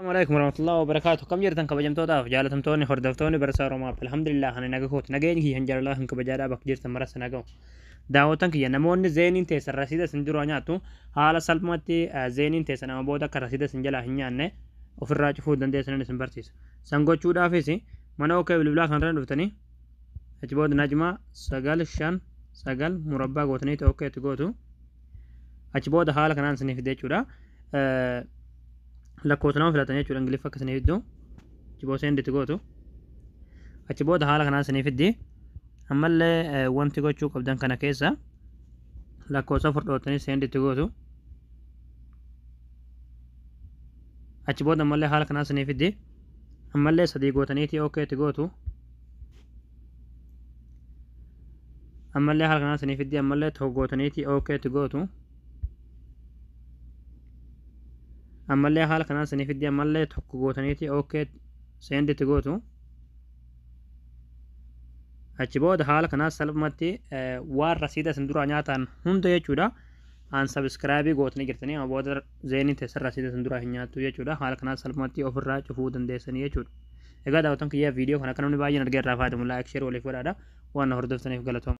Assalamu alaikum warahmatullahi wabarakatuh. Kam jirtan kabajamtootaaf jaalatamtoonni hordoftoonni Barsaa Oromoo App. Alhamdulillah, ani naga kooti. Nageenyi kiyya hin jaalalaa hin kabajaadhaa bakka jirtan maras naga'u. Daawwattan kiyya, namoonni Zainiin teessan rasiida isin duraa nyaattu, haala salphumatti Zainiin teessan amma booda akka rasiida isin jalaa hin nyaanne ofirraa cufuu dandeessanin isin barsiisa. San gochuudhaafis mana OK bilbilaa kanarra dhuftanii, achi booda najmaa 959 murabbaa gootaniiti OK itti gootu. Achi booda haala kanaan isinii fide jechuudha. Lakkoofsa nama filatan jechuudha, Ingiliffa akka isinii fiddu. Achi booda send itti gootu. Achi booda haala kanaan isinii fiddi. Ammallee wanti gochuu qabdan kana keessa lakkoofsa 4 dhootanii send itti gootu. Achi booda ammallee haala kanaan isinii fiddi. Ammallee 3 gootaniitii OK itti gootu. Ammallee haala kanaan isinii fiddi. Ammallee 1 gootaniitii OK itti gootu. Ammallee haala kanaan isinii fiddi. Ammallee 1 gootaniitii OK send itti gootu. Achi booda haala kanaan salphumatti waan rasiida isin duraa nyaatan hunda jechuudha unsubscribe gootanii jirtanii, amma booda Zainiin teessan rasiida isin duraa hin nyaattu jechuudha. Haala kanaan salphumatti ofirraa cufuu dandeessanii jechuudha. Egaa daawwattoon kiyyaa, viidiyoo kana akka namni baay'een argee irraa fayyadamu like, share waliif godhaadha. Waan na hordoftaniif galatooma.